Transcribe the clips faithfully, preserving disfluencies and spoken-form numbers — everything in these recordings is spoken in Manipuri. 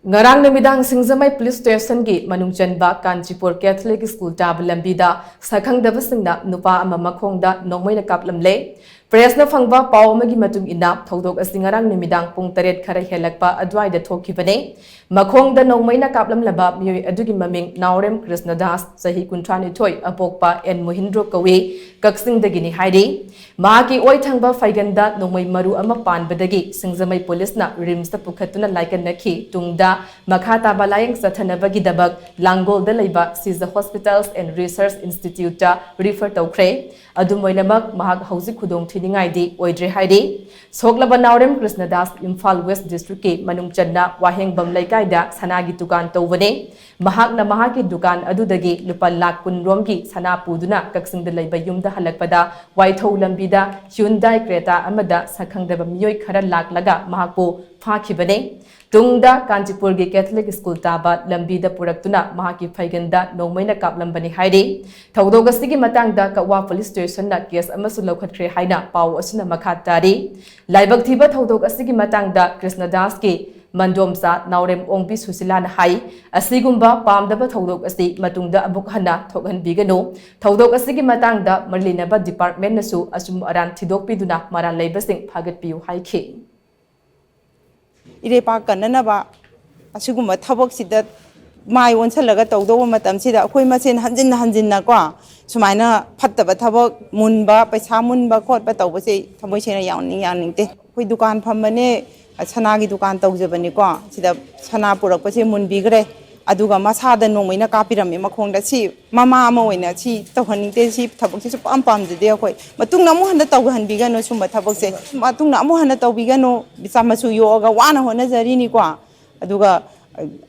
ꯉꯔꯥꯡ ꯅꯨꯃꯤꯗꯥꯡ ꯁꯤꯡꯖꯃꯩ ꯄꯨꯂꯤꯁ ꯁ꯭ꯇꯦꯁꯟꯒꯤ ꯃꯅꯨꯡ ꯆꯟꯕ ꯀꯥꯟꯆꯤꯄꯨꯔ ꯀꯦꯊꯣꯂꯤꯛ ꯁ꯭ꯀꯨꯜ ꯇꯥꯕ ꯂꯝꯕꯤꯗ ꯁꯛꯈꯪꯗꯕꯁꯤꯡꯅ ꯅꯨꯄꯥ ꯑꯃ ꯃꯈꯣꯡꯗ ꯅꯣꯡꯃꯩꯅ ꯀꯥꯞꯂꯝꯂꯦ꯫ ꯄ꯭ꯔꯦꯁꯅ ꯐꯪꯕ ꯄꯥꯎ ꯑꯃꯒꯤ ꯃꯇꯨꯡ ꯏꯟꯅ, ꯊꯧꯗꯣꯛ ꯑꯁꯤ ꯉꯔꯥꯡ ꯅꯨꯃꯤꯗꯥꯡ ꯄꯨꯡ ꯇꯔꯦꯠ ꯈꯔ ꯍꯦꯜꯂꯛꯄ ꯑꯗꯨꯋꯥꯏꯗ ꯊꯣꯛꯈꯤꯕꯅꯦ꯫ ꯃꯈꯣꯡꯗ ꯅꯣꯡꯃꯩꯅ ꯀꯥꯞꯂꯝꯂꯕ ꯃꯤꯑꯣꯏ ꯑꯗꯨꯒꯤ ꯃꯃꯤꯡ ꯅꯥꯎꯔꯦꯝ ꯀ꯭ꯔꯤꯁꯅꯗꯥꯁ, ꯆꯍꯤ ꯀꯨꯟꯊ꯭ꯔꯥꯅꯤꯊꯣꯏ, ꯑꯄꯣꯛꯄ ꯑꯦꯟ ꯃꯣꯍꯤꯟꯗ꯭ꯔꯣ ꯀꯧꯏ, ꯀꯛꯆꯤꯡꯗꯒꯤꯅꯤ ꯍꯥꯏꯔꯤ꯫ ꯃꯍꯥꯛꯀꯤ ꯑꯣꯏ ꯊꯪꯕ ꯐꯩꯒꯟꯗ ꯅꯣꯡꯃꯩ ꯃꯔꯨ ꯑꯃ ꯄꯥꯟꯕꯗꯒꯤ ꯁꯤꯡꯖꯃꯩ ꯄꯨꯂꯤꯁꯅ ꯔꯤꯝꯁꯇ ꯄꯨꯈꯠꯇꯨꯅ ꯂꯥꯏꯀꯠꯅꯈꯤ꯫ ꯇꯨꯡꯗ ꯃꯈꯥ ꯇꯥꯕ ꯂꯥꯌꯦꯡ ꯆꯠꯊꯅꯕꯒꯤꯗꯃꯛ ꯂꯥꯡꯒꯣꯜꯗ ꯂꯩꯕ ꯁꯤꯖ Hospitals and Research Instituteꯇ ꯔꯤꯐꯔ ꯇꯧꯈ꯭ꯔꯦ꯫ ꯑꯗꯨꯝ ꯑꯣꯏꯅꯃꯛ, ꯃꯍꯥꯛ ꯍꯧꯖꯤꯛ ꯈꯨꯗꯣꯡ ꯊꯤꯅꯤꯡꯉꯥꯏꯗꯤ ꯑꯣꯏꯗ꯭ꯔꯦ ꯍꯥꯏꯔꯤ꯫ ꯁꯣꯛꯂꯕ ꯅꯥꯎꯔꯦꯝ ꯀ꯭ꯔꯤꯁꯅꯗꯥꯁ ꯏꯝꯐꯥꯜ ꯋꯦꯁ ꯗꯤꯁꯇ꯭ꯔꯤꯛꯀꯤ ꯃꯅꯨꯡ ꯆꯟꯅ ꯋꯥꯍꯦꯡꯕꯝ ꯂꯩꯀꯥꯏꯗ ꯁꯅꯥꯒꯤ ꯗꯨꯀꯥꯟ ꯇꯧꯕꯅꯦ꯫ ꯃꯍꯥꯛꯅ ꯃꯍꯥꯛꯀꯤ ꯗꯨꯀꯥꯟ ꯑꯗꯨꯗꯒꯤ ꯂꯨꯄꯥ ꯂꯥꯈ ꯀꯨꯟ ꯔꯣꯝꯒꯤ ꯁꯅꯥ ꯄꯨꯗꯨꯅ ꯀꯛꯆꯤꯡꯗ ꯂꯩꯕ ꯌꯨꯝꯗ ꯍꯜꯂꯛꯄꯗ ꯋꯥꯏꯊꯧ ꯂꯝꯕꯤꯗ Hyundai Creta ꯑꯃꯗ ꯁꯛꯈꯪꯗꯕ ꯃꯤꯑꯣꯏ ꯈꯔ ꯂꯥꯛꯂꯒ ꯃꯍꯥꯛꯄꯨ ꯐꯥꯈꯤꯕꯅꯦ꯫ ꯇꯨꯡꯗ ꯀꯥꯟꯆꯤꯄꯨꯔꯒꯤ ꯀꯦꯊꯣꯂꯤꯛ ꯁ꯭ꯀꯨꯜ ꯇꯥꯕ ꯂꯝꯕꯤꯗ ꯄꯨꯔꯛꯇꯨꯅ ꯃꯍꯥꯛꯀꯤ ꯐꯩꯒꯟꯗ ꯅꯣꯡꯃꯩꯅ ꯀꯥꯞꯂꯝꯕꯅꯤ ꯍꯥꯏꯔꯤ꯫ ꯊꯧꯗꯣꯛ ꯑꯁꯤꯒꯤ ꯃꯇꯥꯡꯗ ꯀꯛꯋꯥ ꯄꯨꯂꯤꯁ ꯁ꯭ꯇꯦꯁꯟꯅ ꯀꯦꯁ ꯑꯃꯁꯨ ꯂꯧꯈꯠꯈ꯭ꯔꯦ ꯍꯥꯏꯅ ꯄꯥꯎ ꯑꯁꯤꯅ ꯃꯈꯥ ꯇꯥꯔꯤ꯫ ꯂꯥꯏꯕꯛ ꯊꯤꯕ ꯊꯧꯗꯣꯛ ꯑꯁꯤꯒꯤ ꯃꯇꯥꯡꯗ ꯀ꯭ꯔꯤꯁꯅꯗꯥꯁꯀꯤ ꯃꯟꯗꯣꯝꯆꯥ ꯅꯥꯎꯔꯦꯝ ꯑꯣꯡꯕꯤ ꯁꯨꯁꯤꯂꯥꯅ ꯍꯥꯏ, ꯑꯁꯤꯒꯨꯝꯕ ꯄꯥꯝꯗꯕ ꯊꯧꯗꯣꯛ ꯑꯁꯤ ꯃꯇꯨꯡꯗ ꯑꯃꯨꯛ ꯍꯟꯅ ꯊꯣꯛꯍꯟꯕꯤꯒꯅꯨ꯫ ꯊꯧꯗꯣꯛ ꯑꯁꯤꯒꯤ ꯃꯇꯥꯡꯗ ꯃꯔꯤ ꯂꯩꯅꯕ ꯗꯤꯄꯥꯔꯠꯃꯦꯟꯅꯁꯨ ꯑꯆꯨꯝ ꯑꯔꯥꯟ ꯊꯤꯗꯣꯛꯄꯤꯗꯨꯅ ꯃꯔꯥꯜ ꯂꯩꯕꯁꯤꯡ ꯐꯥꯒꯠꯄꯤꯌꯨ ꯍꯥꯏꯈꯤ꯫ ꯏꯔꯩꯄꯥꯛ ꯀꯟꯅꯅꯕ ꯑꯁꯤꯒꯨꯝꯕ ꯊꯕꯛꯁꯤꯗ ꯃꯥꯏ ꯑꯣꯟꯁꯤꯜꯂꯒ ꯇꯧꯗꯧꯕ ꯃꯇꯝꯁꯤꯗ ꯑꯩꯈꯣꯏ ꯃꯁꯦꯟ ꯍꯟꯖꯤꯟ ꯍꯟꯖꯤꯟꯅꯀꯣ ꯁꯨꯃꯥꯏꯅ ꯐꯠꯇꯕ ꯊꯕꯛ ꯃꯨꯟꯕ, ꯄꯩꯁꯥ ꯃꯨꯟꯕ ꯈꯣꯠꯄ ꯇꯧꯕꯁꯦ ꯊꯃꯣꯏ ꯁꯦꯡꯅ ꯌꯥꯅꯤꯡ-, ꯌꯥꯅꯤꯡꯗꯦ꯫ ꯑꯩꯈꯣꯏ ꯗꯨꯀꯥꯟ ꯐꯝꯕꯅꯦ, ꯁꯅꯥꯒꯤ ꯗꯨꯀꯥꯟ ꯇꯧꯖꯕꯅꯤꯀꯣ, ꯁꯤꯗ ꯁꯅꯥ ꯄꯨꯔꯛꯄꯁꯦ ꯃꯨꯟꯕꯤꯈ꯭ꯔꯦ, ꯑꯗꯨꯒ ꯃꯁꯥꯗ ꯅꯣꯡꯃꯩꯅ ꯀꯥꯞꯄꯤꯔꯝꯃꯦ ꯃꯈꯣꯡꯗ꯫ ꯁꯤ ꯃꯃꯥ ꯑꯃ ꯑꯣꯏꯅ ꯁꯤ ꯇꯧꯍꯟꯅꯤꯡꯗꯦ, ꯁꯤ ꯊꯕꯛꯁꯦ ꯁꯨꯡꯄꯥꯝ ꯄꯥꯝꯖꯗꯦ ꯑꯩꯈꯣꯏ꯫ ꯃꯇꯨꯡꯗ ꯑꯃꯨꯛ ꯍꯟꯅ ꯇꯧꯍꯟꯕꯤꯒꯅꯨ ꯁꯨꯝꯕ ꯊꯕꯛꯁꯦ, ꯃꯇꯨꯡꯗ ꯑꯃꯨꯛ ꯍꯟꯅ ꯇꯧꯕꯤꯒꯅꯨ꯫ ꯏꯆꯥ ꯃꯁꯨ ꯌꯣꯛꯑꯒ ꯋꯥꯅ ꯍꯣꯠꯅꯖꯔꯤꯅꯤꯀꯣ, ꯑꯗꯨꯒ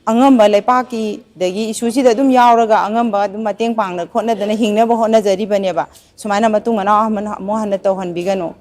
ꯑꯉꯝꯕ ꯂꯩꯄꯥꯛꯀꯤ ꯑꯗꯒꯤ ꯏꯁꯨꯁꯤꯗ ꯑꯗꯨꯝ ꯌꯥꯎꯔꯒ ꯑꯉꯝꯕ ꯑꯗꯨꯝ ꯃꯇꯦꯡ ꯄꯥꯡꯅ ꯈꯣꯠꯅꯗꯅ ꯍꯤꯡꯅꯕ ꯍꯣꯠꯅꯖꯔꯤꯕꯅꯦꯕ꯫ ꯁꯨꯃꯥꯏꯅ ꯃꯇꯨꯡ ꯃꯅꯥꯎ ꯑꯃ-, ꯑꯃꯨꯛ ꯍꯟꯅ ꯇꯧꯍꯟꯕꯤꯒꯅꯨ꯫